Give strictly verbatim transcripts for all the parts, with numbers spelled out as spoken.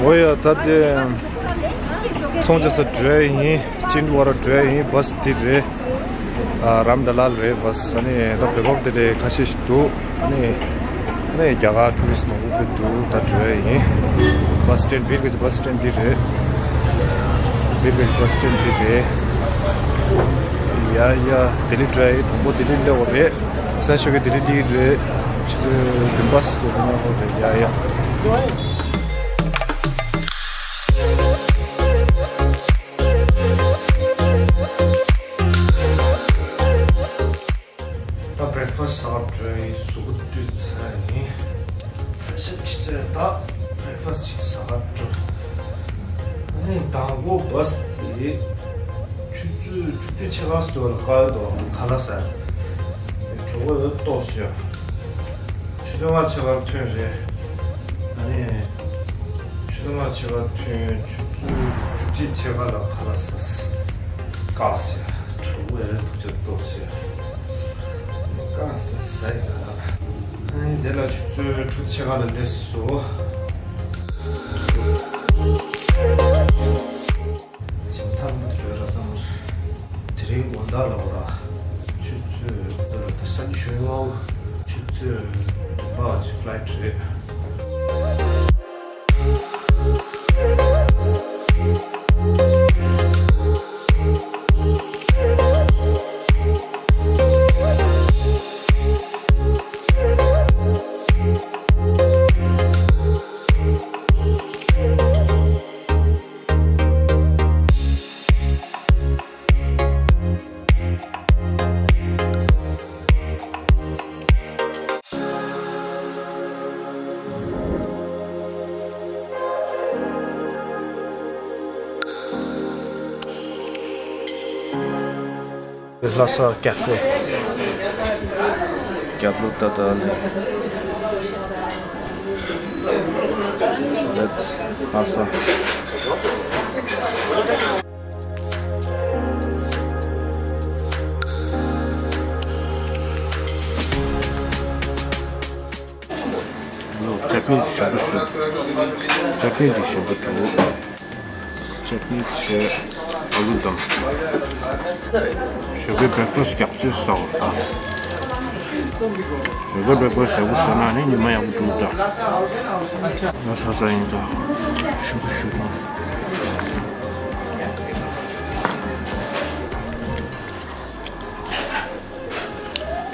ཨོ་ཡ། ད་དེ་ཚོང་རྒྱག་ས་འགྲོ་ཡ་ཡིན། ཅིན་ཝ་ར་འགྲོ་ཡ་ཡིན། བཱས་འདི་རེད། ཨ། རམ་ད་ལ་རེད་བཱས། ཨ་ནི་ད་བོད་པ་དེ་འདྲ་ཁ་ཤས་ཤིག་འདུག་ཨ་ནི་ཨ་ནི་རྒྱ་གར་ཊུ་རི་སི་མང་པོ་དེ་འདུག་ད་འགྲོ་ཡ་ཡིན། བཱས་སི་ཊེན་ཌི། བིར་གྱི་བཱས་སི་ཊེན་ཌི་འདི་རེད། བིར་གྱི་བཱས་སི་ཊེན་ཌི་འདི་རེད། ཡ་ཡ། ལྡི་ལི་འགྲོ་ཡ་ཡིན། དང་པོ་ལྡི་ལི་སླེབས་པ་རེད། གསར་ཤོག་གི་ལྡི་ལི་སླེབས་རེད། ཆུ་ཚོད་བདུན་པ་ཙམ་དུ་སླེབས་ན་ཧོ་རེད། ཡ་ཡ། ད་བྷི་རེག་ཕ་སི་ཟ་ག་འགྲོ་ཡི། གཟུགས་པོ་བཀྲུས་ཚར་ཡིན། ཕ་ཤབ་ཕྱི་ཚེ་ད་བྷི་རེག་ཕ་སི་ཅིག་ཟ་ག་འགྲོ། ཨ་ནི་དང་པོ་བཱས་དེ་ཆུ་ཚོད་དྲུག་ཅུ་ཕྱེད་ཀ་ཙམ་དུ་ལ་བཀག་ཡོད་དོ། ཁ་ལག་ཟ་གྲོད་ཁོག་ཡོད་ཏོག་ཙམ། ཆུ་ཚོད་ལྔ་ཕྱེད་ཀར་ཐོན་རེད། ཨ་ནི་ཆུ་ཚོད་ལྔ་ཕྱེད་ཀར་ཐོན། ཆུ་ཚོད་དྲུག་ཅུ་ཕྱེད་ཀ་ལ་ཁ་ལག་ཟ། བཀག་ཟ། གྲོད་ཁོག་ཡོད་ཏོག་ཙམ་ཏོག་ཙམ། བཀག་ཟ་ཟ་ཡིན་ན། ཨ་ནི་དེ་ལ་ཆུ་ཚོད་དྲུག་ཅུ་ཕྱེད་ཀ་ལ་སླེབས་སོང་། ཞིང་ཐང་དུ་བྲོས་ར་སོང་། དེ་རིང་དགོང་དག་ལ་འོ་ར། ཆུ་ཚོད་དེ་ལ་ད་སང་ཉིན་ཞོགས་ཀ་ཆུ་ཚོད་བདུན་པ་གི་ཕ་ལའི་ཊི་རེད། ལྷ་ས་ཀ་ཧྥེ། རྒྱབ་ལོགས་ཏག་ཏག་ལས། ལྷ་ས། ལོ། ཅ་ཊི་ནི་དེ་ཞིམ་པོ་ཞིམ། ཅ་ཊི་ནི་དེ་ཞིམ་པོ་འདུག་ཅ་ཊི་ནི་དེ་བྱས། ཨ་ལུ་དང་། ཞོགས་པའི་བྷི་རེག་ཕ་སི་རྒྱག་ཅེས་ཟ་བ་དང་། ཞོགས་པའི་བྷི་རེག་ཕ་སི་ཡག་པོ་ཟ་ན་ནི་ཉི་མ་ཡག་པོ་འགྲོ་ད། ང་ས་ས་ཡིན་ད། ཞུ་ཞུ་རང་།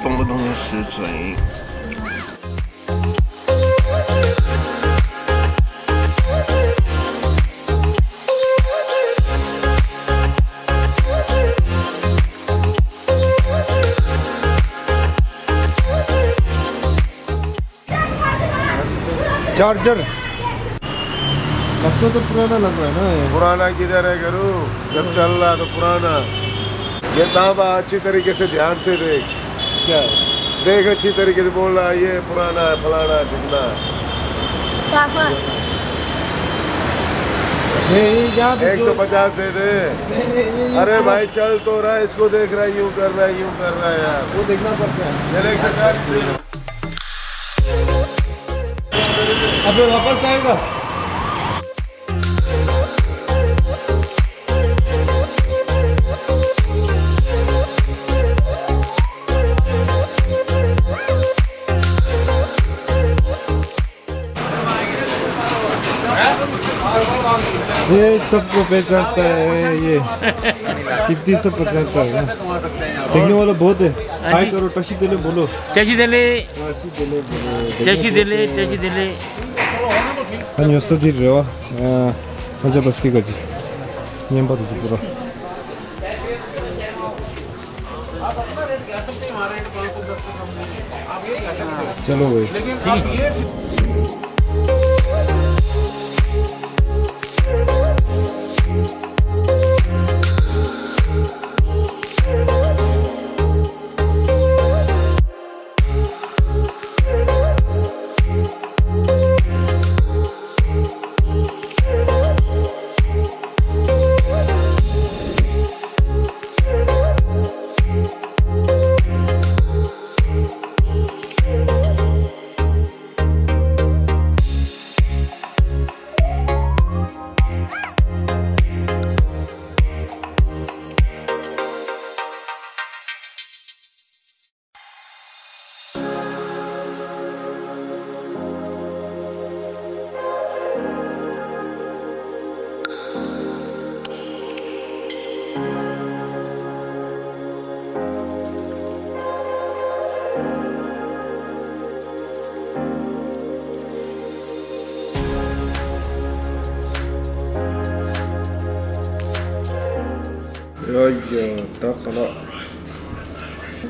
སྟོང་པ་སྟོང་པ་ཟས་ཚར་ཡིན། चार्जर। अब तो, तो पुराना लग रहा है ना ये। पुराना किधर है गुरु? जब चल रहा तो पुराना। ये तांबा अच्छी तरीके से ध्यान से देख। क्या है? देख, अच्छी तरीके से बोल रहा है, ये पुराना है, फलाना है, ढिमना है। काफर। नहीं, यहाँ पे एक सौ पचास दे दे। नहीं, नहीं, ये अरे भाई, चल तो रहा है, इसको देख रहा है, यूं कर रहा है, यूं कर रहा है यार। वो देखना पड़ता है। ये देख सरकार। अबे वापस आएगा। ये सबको पहचानता है ये। कितनी सब पहचानता है ना। देखने वाला बहुत है। हाँ जी। हाय करो, टशी दिले बोलो। टशी दिले। टशी दिले बोलो। टशी दिले, टशी दिले। ཨ་ཉོ་ས་འདི་རེད་བ། ཨ། ཁ་ཆེ་པ་སྟི་ཀ་ཅི། ཉན་པ་དུ་ཅི་པུ་ར། चलो भाई। ཡ་ཡ། ད་ག་ལ།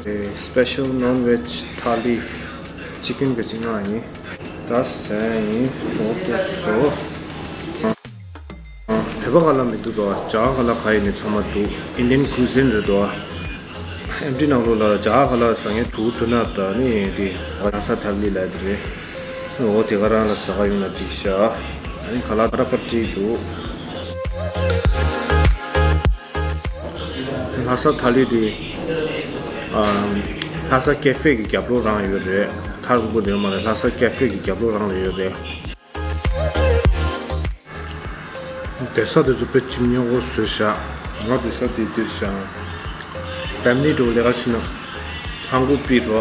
ཨེ། special non veg thali chicken གི་ཅིག་ང་ཡིན། ད་ཟས་ཡིན། གྲོགས་པོ་སོ། བོད་པ་ག་ལ་མི་འདུག་དོ། རྒྱ་གར་ག་ལ་ག་ཡིན་ནི་ཚང་མ་འདུག Indian cuisine རེད་དོ། ཨེམ་ཊི་ནང་ལོགས་ལ་རྒྱ་གར་ག་ལ་ཟ་མཁན་དྲུག་ཐུག་ན་ད་ནི་དེ་ལྷ་ས་ཐ་ལི་ལ་དེ་རེད། འོ་དེ་ག་རང་ལ་ཟ་ག་ཡོང་ན་འགྲིག་ཤག་ཨ་ནི་ག་ལ་ད་ར་པ་ཏི་འདུག་ལྷ་ས་ཐ་ལི་དེ། ཨ། ལྷ་ས་ཀེ་ཧྥེ་གི་རྒྱབ་ལོགས་རང་ཡོད་རེད། ཐར་གོ་དེ་མ་རེད། ལྷ་ས་ཀེ་ཧྥེ་གི་རྒྱབ་ལོགས་རང་ལ་ཡོད་རེད། སྡོད་ས་དེ་ཚོ་དཔེ་ཅིག་སྙོམས་པོ་བཟོས་ཤག་ང་སྡོད་ས་དེ་འདིར་ཤག་ཕེ་མི་ལི་འགྲོ་ལས་ཀ་བྱེད་ན་ཧང་གོ་པི་རོ།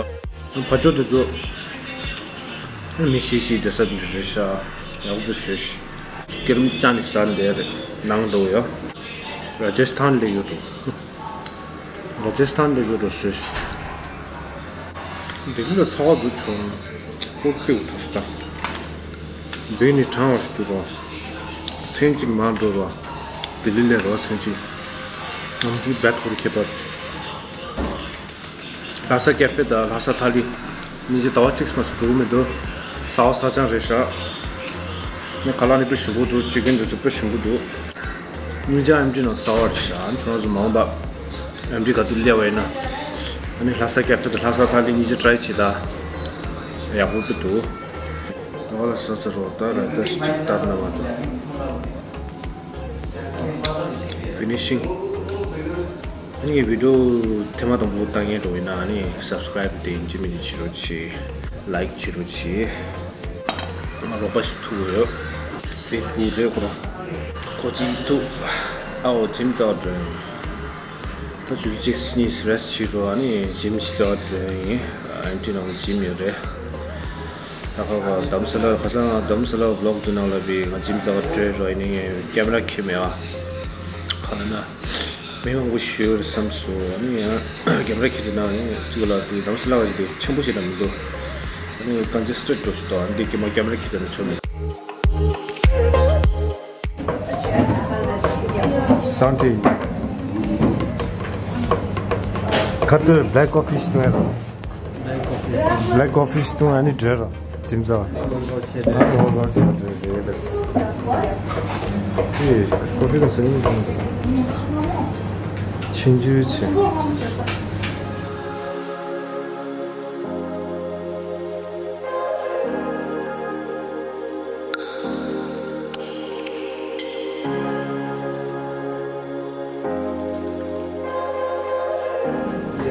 ཕ་ཇོ་དེ་ཚོ་མི་ཤི་ཤི་སྡོད་ས་འདི་རེད་ཤག་ཡག་པོ་བཟོས་ཤག་སྐྱེ་རིམ་ཅན་ནི་ས་འདི་རེད། ནང་འགྲོ་ཡོད། ར་ཇ་སི་ཐན་ལ་ཡོད་འགྲོ། ར་ཇ་སི་ཐན་ལ་ཡོད་འགྲོ་ཟེར། ལྡི་ལི་ལ་ཚ་བ་འདུག་བྱུང་། ཀོ་ཏི་འཐུང་སྟངས། འདི་ནི་གྲང་བ་ཞིག་འདུག་རོ། མཚན་གཅིག་མར་འགྲོ་རོ། ལྡི་ལི་ལ་རོ་མཚན་གཅིག་ང་ཚོའི་བེད་ཁོར་ཁྱད་པར། ལྷ་ས་ཀེ་ཧྥེ་དང་ལྷ་ས་ཐ་ལི། སྙིང་རྗེ་ཟླ་བ་གཅིག་མ་ཟིན་འགྲོ་གི་མི་འདུག་གསར་པ་གསར་རྐྱང་རེད་ཤག་ངས་ཁ་ལག་ནི་དཔེ་ཞིམ་པོ་འདུག་ཅི་ཀན་དེ་ཚོ་དཔེ་ཞིམ་པོ་འདུག་སྙིང་རྗེ་ཨེམ་ཆི་ནང་གསར་པ་རེད་ཤག་ཨ་ནི་ཁྱོད་རང་ཚོ་མ་འོངས་པ་ཨེམ་ཆི་ག་དུས་སླེབས་པ་ཡིན་ན། ཨ་ནི་ལྷ་ས་ཀེ་ཧྥེ་དང་ལྷ་ས་ཐ་ལི་སྙིང་རྗེ་ཊ་རའི་བྱེད་ད། ཡག་པོ་དཔེ་འདུག་ད་ག་ལ་ས་ཚ་རོ་ད་ར་ད་ཅིག་ལྟར་ན་མ་ད། ཕི་ནི་ཤིང་། ཨ་ནི་ངའི་བི་ཌིའོ་ཐེངས་མ་དང་པོ་ལྟ་མཁན་འགྲོ་ཡིན་ན་ཨ་ནི་སབ་སི་ཀ་རའིབ་དེ་ཡིན་གཅིག་མིན་གཅིག་བྱེད་རོགས་བྱེད། ལའིཀ་བྱེད་རོགས་བྱེད། ང་རོགས་པ་ཞིག་ཐུག་ཡོད། བེག་པུ་རེད་ཁོ་རང་། ཁོ་གཅིག་ཐུག་ཨའོ་ཇིམ་རྩ་བ་འགྲོ་ཡིན། ད་ཆུ་ཚོད་གཅིག་གཉིས་རེ་སི་ཊི་བྱེད་རོགས། ཨ་ནི་ཇིམ་ཞིག་རྩ་བ་འགྲོ་ཡིན། ཨ་ནི་དེ་ནང་ཇིམ་ཡོད་རེད། ད་ཁ་ཁ་དྷ་རམ་ས་ལ་ཁ་སང་དྷ་རམ་ས་ལ་བི་ལོག་དེ་ནང་ལ་བི་ང་ཇིམ་རྩ་བ་འགྲོ་རོགས་ཡིན། ངས་ཀེ་མ་ར་འཁྱེར་མེད་ཨ། ཁ་ལ་ན། མི་མང་པོ་ཞིག་ཡོད་རེད་བསམ་སོང་། ཨ་ནི་ཡང་ཀེ་མ་ར་འཁྱེར་དུས་ན་ནི་གཅིག་ལ་དེ་དྷ་རམ་ས་ལ་བ་ཞིག་དེ་ཆེན་པོ་ཞིག་ན་མི་འདུག་ཨ་ནི་ཀོན་ཇེ་སི་ཊེཌ་འགྲོ་སོང་། ཨ་ནི་དེ་ཀེ་མ་ཀེ་མ་ར་འཁྱེར་དུས་ན་ཆོ་མེད། སང་ཏི། ཁ་ཏོ་བྷེ་ལེག་ཀོ་ཕི་ཞིག་བཏུང་ཡ་རོ། བྷེ་ལེག་ཀོ་ཕི་ཞིག་བཏུང་ཨ་ནི་འགྲོ་རོ། དིམ་ཚ། ཨ་ནི་ཧོ་ལོ་ཆེ་འགྲོ་རེད། ཨེ་ཀོ་ཕི་ག་ས་ཡིན་གང་། ཆིན་ཇུ་ཆེ།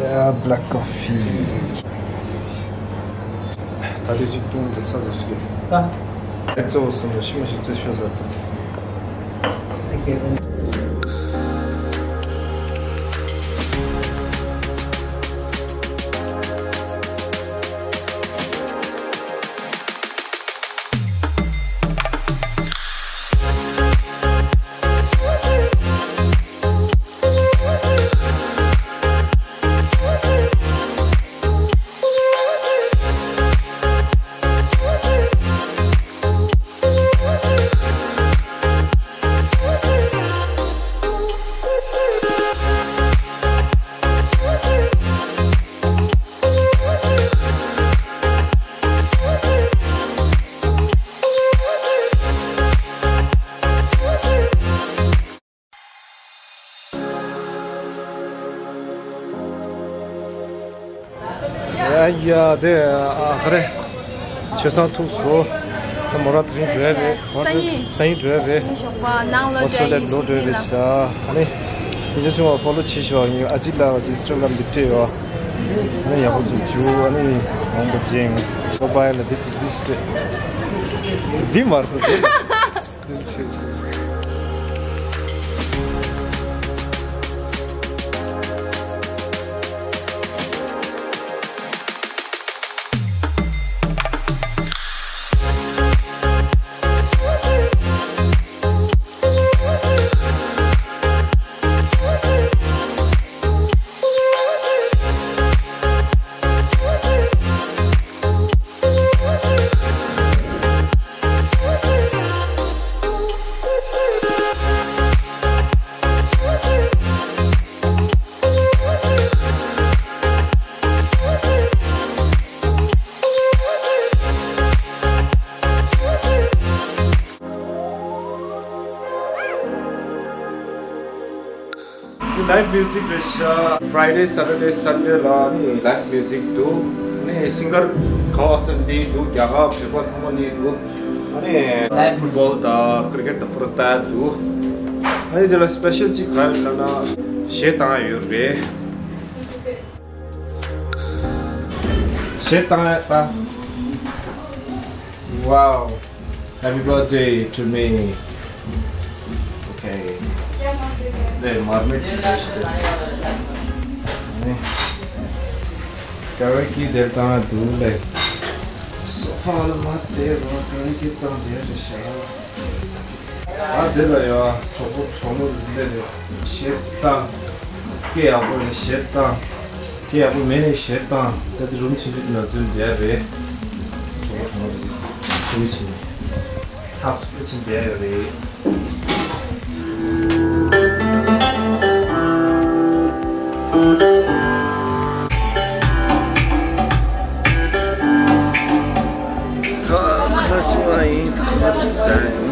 Yeah, black coffee. ད་དེ་གཅིག་བཏུང་དེ་ཚ་ཚ་ཞིག་རེད། ད། གཙོ་བོ་སུ་འདྲ་ཤི་མ་ཤི་ཚེ་ཤོད་ཟེར་ཏེ། ཡ་ཡ་དེ་ཨ་ཧ་རེ། ཆེ་སང་ཐུག་སོ། ད་མོ་ར་དེ་རིང་འགྲོ་ཡ་རེད། སང་ཉིན། སང་ཉིན་འགྲོ་ཡ་རེད། ངའི་ཞོགས་པ་ནང་ལོ་ཨོ་སི་ཊེ་ལི་ཡ་ལོ་འགྲོ་ཡ་རེད་ཤག་ཨ་ནི། དེ་ཚོ་ཆུང་བ་ཕོ་ལོ་བྱེད་ཤོག་ངའི་ཨ་ཅེ་ལགས་ཀྱི་ཨིན་སི་ཊ་གྷ་རམ་འདི་སྤྲད་ཡོད། ཨ་ནི་ཡག་པོ་ཚོ་རྒྱུག་ཨ་ནི་འོང་པ་ཅན། ཨོ་བྷའི་ལ་འདི་ཅི་འདི་སྤྲད། འདི་མ་རེད། Live music རེད་ཤག Friday, Saturday, Sunday ལ་ནི་live music འདུག་ནི་singer ག་བ་སེམས་འདི་འདུག་རྒྱ་གར་བོད་པ་ཚང་མ་ནི་འདུག་ཨ་ནི་football དང་cricket དང་པུ་ར་ལྟ་འདུག་ཨ་ནི་དེ་ལ་special ཅིག་ག་ཡོད་ལབ་ན་གཞས་བཏང་ཡ་ཡོད་རེད། གཞས་བཏང་ཡ་ད། Wow. Happy birthday to me. Okay. ལས་མར་མེ་ཅིག་ལས་ཤི་ཏེ། ནི། ཀ་ར་ཀི་དེར་བཏང་འདུག་ལས། སོ་ཕ་ལ་མ་དེ་ར་ཀ་ར་ཀི་བཏང་དེ་རེད་ཤག་ཨ་དེ་ལ་ཡ་གྲོགས་པོ་གྲོགས་མོ་འདི་འདྲ་རེད་གཞས་བཏང་། སྐད་ཡག་པོ་རེད་གཞས་བཏང་། སྐད་ཡག་པོ་མེད་ནས་གཞས་བཏང་། ད་དེ་རུམ་ཆུང་ཆུང་ན་འཛུལ་བསྡད་རེད། གྲོགས་པོ་གྲོགས་མོ་འདི་འདྲ་ཆེ་ནས་ཚགས་ཚུད་པོ་ཕྱིན་བསྡད་ཡོད་རེད། ད་ཁ་ལག་ཟ་བ་ཡིན། ད་ཁ་ལག་ཟ་ཡིན།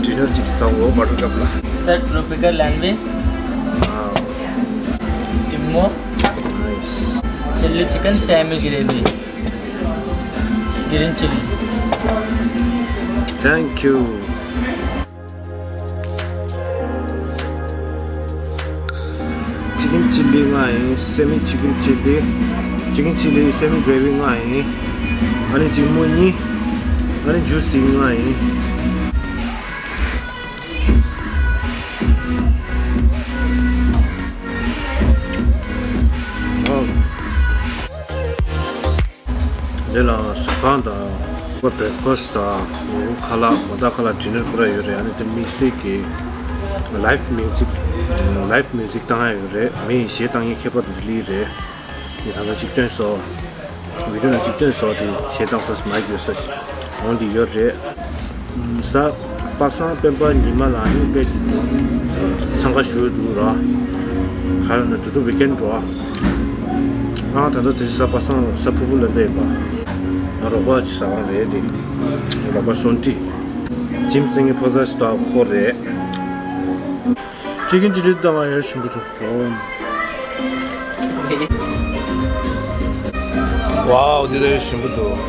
dinner ཅིག་ཟ་འོ་buttercup ལ། Sir, tropical lambi. Wow. Timmo. Nice. Chilli chicken, semi gravy. Green chilli. Thank you. Chicken chilli ལྔ་ཡིན། semi chicken chilli, chicken chilli semi gravy ལྔ་ཡིན། ཨ་ནི་ཅིག་མོ་གཉིས། ཨ་ནི་juice དེ་ལྔ་ཡིན། ཨོ། དེ་ལ་ཟ་ཁང་དང་breakfast དང་ཁ་ལག་མ་དག་ཁ་ལག dinner པུ་ར་ཡོད་རེད། ཨ་ནི་དེ་དམིགས་བསལ་གྱི་live music live music བཏང་ཡ་ཡོད་རེད། མི་ཡི་གཞས་བཏང་ཡའི་ཁྱད་པར་འདི་ལི་རེད། དེ་ད་ལྟ་གཅིག་སྟོན་སོ། video ནང་གཅིག་སྟོན་སོ་དེ་གཞས་བཏང་ས་མ་ཡོད་ས་ཞིག་འོང་དེ་ཡོད་རེད། གཟའ་པ་སངས་སྤེན་པ་ཉི་མ་ལ་ནི་དཔེ་དེ་འཚང་ཁ་ཞུ་འདུག་ར། ག་རེ་ན་དུ་དུ་weekend འགྲོ། ཨ་ད་ལྟ་དེ་གཟའ་པ་སངས་གཟའ་ཕུར་བུ་ལ་སླེབས་པ། ང་རོགས་པ་ཅིག་ཟ་ཁང་རེད་དེ། རོགས་པ་སོན་ཏི། ཇིམ་ཚང་གི་ཕོ་གཟའ་ཞིག་ཏུ་ཨ་ཁོ་རེད། Chicken chilli དང་ཡང་ཞིམ་པོ་འདུག Wow, འདི་ལས་ཞིམ་པོ་འདུག་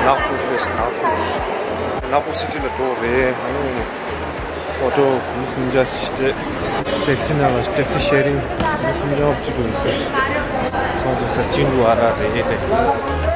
ནག་པུར་རེད། ནག་པུར། ནག་པུར་སི་ཊི་ལ་འགྲོ་རེད། ཨ་ནི་ཨོ་ཊོ་མི་སུམ་བརྒྱ་ཞིག་སྟེ། ཊེག་སི་ནང་ལ་ཊེག་སི་ཤེ་རིང་མི་སུམ་བརྒྱ་ཅིག་འགྲོ་ཡོད་ཟེར། ཚོང་དུ་ས་ཅིན་དུ་ཨ་ར་རེད་དེ།